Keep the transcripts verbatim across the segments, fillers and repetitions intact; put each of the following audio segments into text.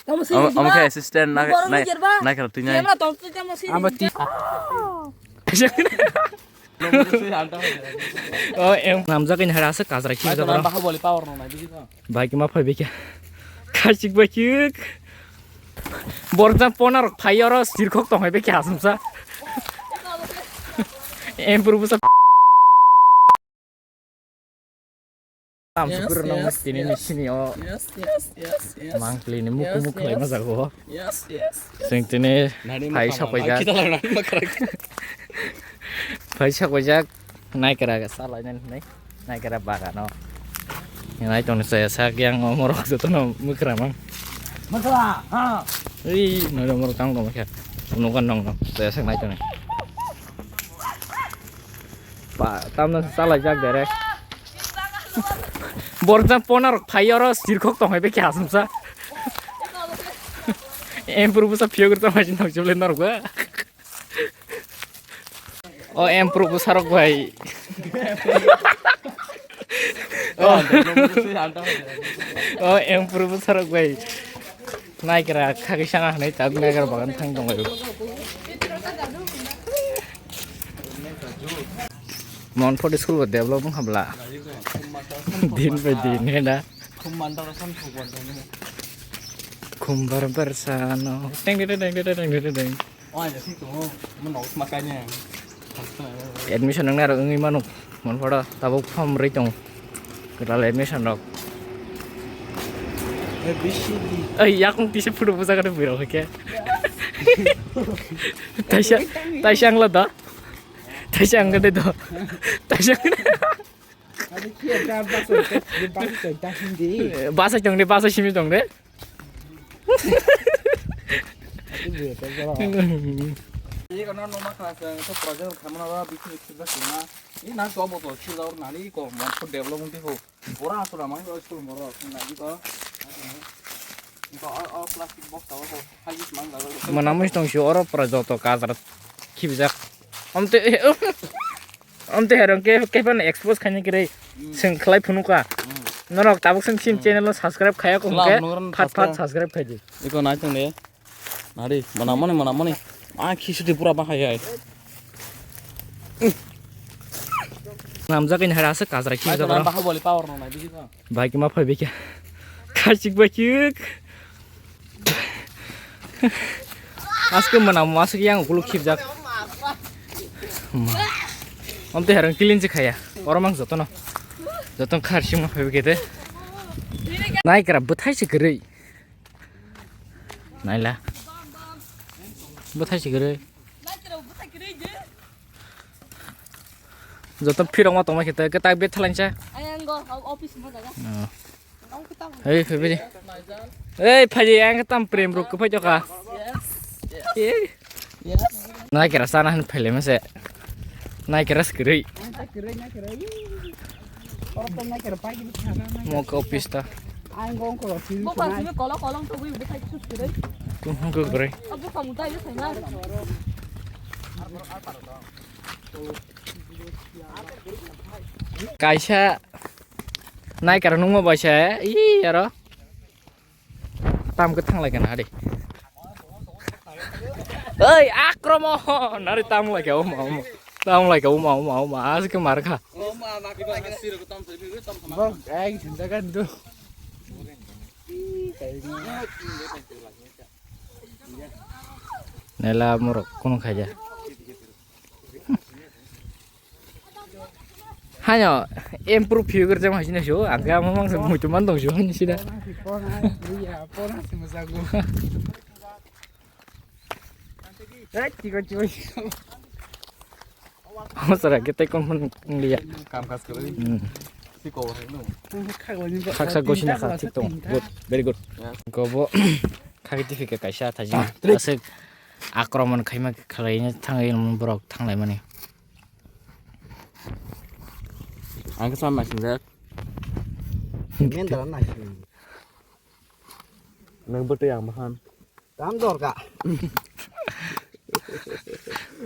Tamo si Am- amkhe assistant na- Borok nai- ni jerba. Naikha twi nai. Jerba tong twi tamo si. Abo ti- O em namjak ini hara se kajra ki Bahubali power no nai bigi to. Bai kima phai bikya. Khachik bai kik. Borjak pona rok phai oro sirkhok tong hai bikya asumsa. Em puru busa. Tam Yes, sukur nang yes, tini ni yes. Sini o. Yes, yes, yes, yes. Mangpli ni muku Yes, muku lai yes. Majago. Yes, yes. Sing tini Nani phai makhang sapai ang jak. Kita lang nani makhang. Phai sapai jak. Naikra salai nani nai. Naikra bagano. Nai tong saya sak yang morok joto no mukra mang. Makhang, ha. Ei, nai morok tang tong kya. Nukan nong no. Saya sak nai tong. Pa, tamno salai jak direct. Borjak pona rok phai oro sirkhok tong hai bikya asumsa. Em puru busa phiyok rok tong hai tong chuble norok ba. O em puru busa rok bai. O em puru busa rok bai. Naikra khaki sana hanai tak naikra bagan thang tong hai. Mon photo school ko develop wng habla. Din by din he na. Khumbar bar sano. Teng teng teng teng teng teng teng. Admission wng naro wngwi mano. Mon photo tabuk form rwi tong. Kwtal admission rok. Ei yakung tisa photo bujakha bwrok hai khe. Taisa taisa ang la da. Taisa ang de do. Taisa ang. Ada kia da basa, basa tong ta hindi. Basa tong de, basa simi tong de. Ini kan nama kelas yang itu project kamu apa bikin itu dah cuma. Ini nanti apa tuh sih laur nani kok mau develop nanti ho. Ora asura mang ora school moro nani kok. Ini kok oh plastik box tahu kok. Mana mesti tong si oro project to kasar kibjak. Amte amte herong ke ke pan expose khani kre sing khlai phunu ka. Norok tabuk sing sim channel no subscribe khaya ko ke phat phat subscribe khai di. Iko nai tong de. Nari mana mani mana mani. Ah khisi di pura bahai ai. Namjak ini hara se kajra khisi jabra. Bahubali power no nai bigi ka. Bai kima phai bikya. Khachik bai kik. Aske mana masuk yang ukuluk khibjak. Om te harang kilin se khaya. Oro mang jotono. Joton khar sima phai bikete. Nai kra bwthai se kwrwi. Naila. Bwthai se kwrwi. Joto phirok ma tongma khete kwtak bet thalang cha. Ayang go office mo daga. Hei, phai bini. Ei, phai ang tam prem ruk phai joka. Nai kera sana han phele mase. Nai kera skri. Mo ko pista. Bo pa simi kolo kolong to gui bukai sus kere. Kuhun ko kere. Abu kamu tayo sana. Kaisa nai kara nungma baisa, ih, aro. Tam ke thang lai kana, ade. Oi, akromon, nari tam lai ka, uma, uma. Tam lai ka, uma, uma, uma. As ke mar kha. Bang, ai, sinta kan tu. Nela morok kono khaja. Haino improve figure jam haisina sio, angke amo mang se muitu man dong sio haini sida. Pona si, pona si, pona si mojago. Eh, chiko, chiko, chiko. Amo sara ke tei kon phone liya. Kam kaj kori. Hmm. Si ko hai no. Khaksa gosina kha, thik tong. Good, very good. Ya. Kobo khagiti phika kaisa thajin. Aswk akromon khaima khlai thangwi borok thanglaimani. Ang khe sama sinjak. Nang bwtwi ang bahan. Tam dorka.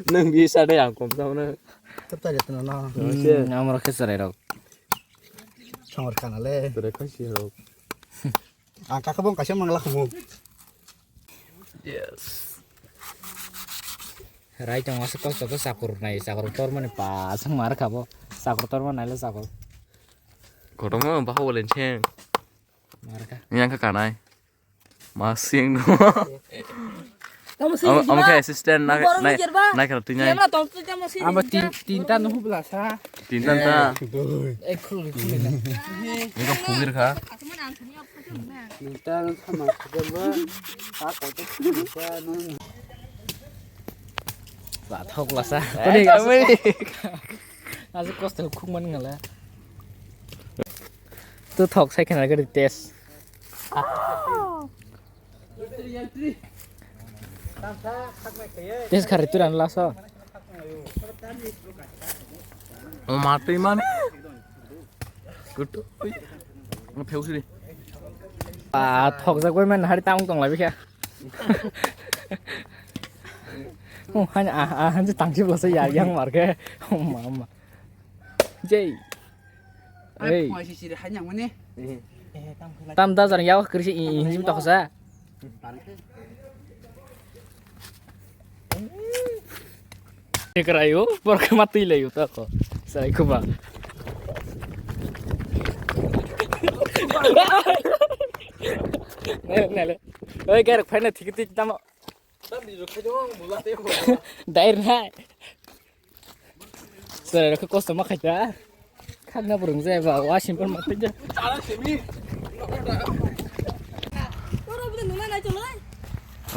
Nang bisa deh ang kom sama na. Kepta jatna na. Hmm, amro khe chwrai rok. Songor kana le. Chwrai khaisi rok. Ang kakabong kaisa mangla khumu. Yes. Rai tong aswk kosto khe chakur nai, chakur tormani pa aswk mar kha bo. Chakur torma naile chakur. Kotorma bahu bolen cheng. Mar kha. Yang kha kanai. Masing no. Tamo sini. Am, am khe assistant na, na, na khe twi nai. Amo tin, tinta no hubla sa. Tinta ta. Ek khul khul na. Ni ko phugir kha. Tinta no sama khubla. A ko to khubla no. Ba thok la sa. Aswk kosto khuk man ngala. Tu thok sai khana gari test. Test khari tu ran laso. O ma twi mani. Kutu. Pheu siri. Ah, thok jak bai man hari tamung tong lai bikha. Oh, han, ah, ah, han tang sip lasa ya yang mar khe. Oh, mama. Jai. Hey. Phung aisi siri hai yang mani. Tam da jar ya kirsi i, i, hinjim toksa. Ni krai o, borok ma twi lai o ta ko. Sai ko ba. Ne, ne le. Oi, garuk phaina thik thik tamo. Dair nai. Chwrai rok kosto ma khaita. Khakna burung jai ba, wa simple ma twi.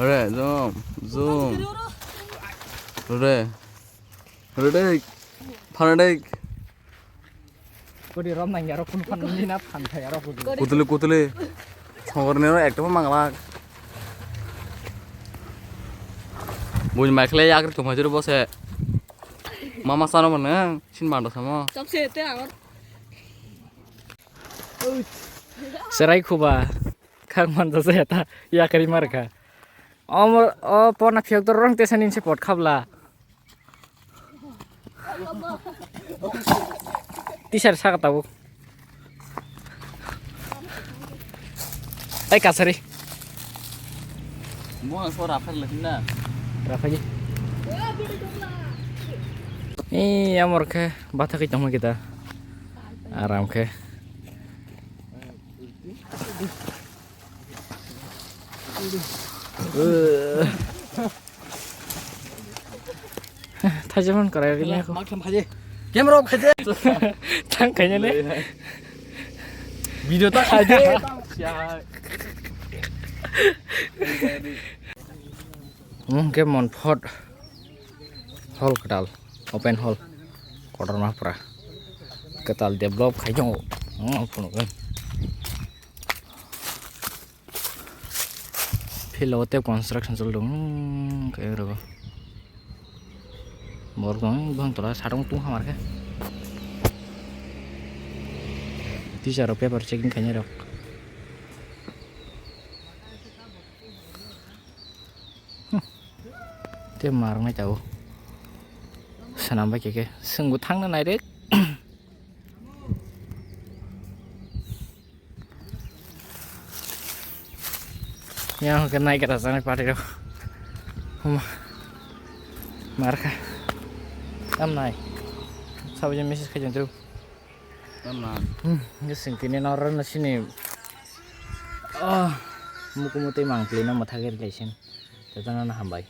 Ore, zoom, zoom. Ore. Ore dai. Phana dai. Kodi rom nang yaro kun phan ni na phan kha yaro kodi. Kutuli, kutuli. Songor nero ekta pha manglak. Buj mai khle yakri thumai juru bose. Mama sano mane sin mando samo. Chop se te agar. Serai khuba. Khak man jasa ya ta yakri mar kha. Omo, o pona phiyok dor rong te sanin se pot khabla. T-shirt saka tabuk. Ai kasari. Mo so rakhak le na. Rakhai. Eh, amor khe batha kai tongma kita. Aram khe. Thaijamon karai rini aku. Mak tham khaje. Camera off khaje. Thang khaina ne. Video ta khaje. Hmm, ke mon phot. Hall kwtal, open hall. Kotorma pura. Kwtal develop khai tongo. Hmm, phunuk. Field o tei construction choli tongo, hmm, khe rogo. Borok tongo, bwkhang tola satong tung hamar khe. Teacher rok paper checking khainai rok. Hmm. Tei ma rok nai tabuk. Swnam bai khe khe. Chwngbo thangna nai rek. Yang ke naik kata sana pati rok. Huma. Marka. Tam nai. Sabu je message khajan tu. Tam nai. Hmm, nge sing kini na ran na sini. Ah, muku mutai mang play na matha gari laisin. Tata na hambai.